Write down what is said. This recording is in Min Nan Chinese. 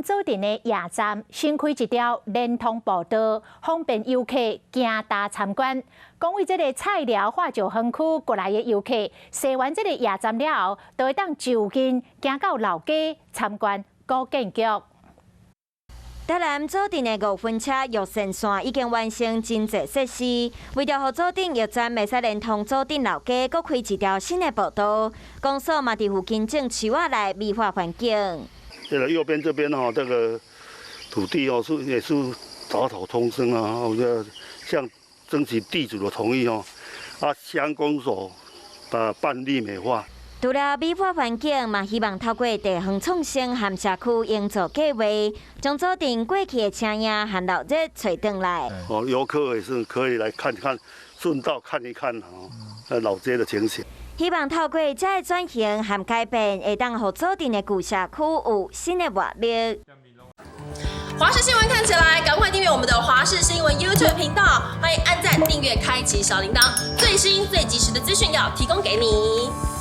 南左鎮的驛站新開一條連通步道，方便遊客行踏參觀。講為這个菜寮化石園區過來的遊客，踅完這个驛站了後，就會當就近行到老街參觀古建築。台南左鎮的五分車玉善線已經完成真濟設施，為著予左鎮驛站會使連通左鎮老街，閣開一條新的步道。公所嘛佇附近種樹仔來美化環境。這个右邊這邊吼，這個土地哦是也是雜草叢生啊，我覺得向爭取地主的同意哦，啊鄉公所把辦理美化。除了美化環境，嘛希望透過地方創生和社區營造計劃，將左鎮過去的青影和老熱揣轉來。哦，遊客也是可以來看看，順道看一看哦，老街的情形。希望透過這个轉型和改變，會當予左鎮的舊社區有新的活力。華視新聞看起來，趕快訂閱我們的華視新聞 YouTube 頻道，歡迎按讚、訂閱、開啟小鈴鐺，最新最及時的資訊要提供給你。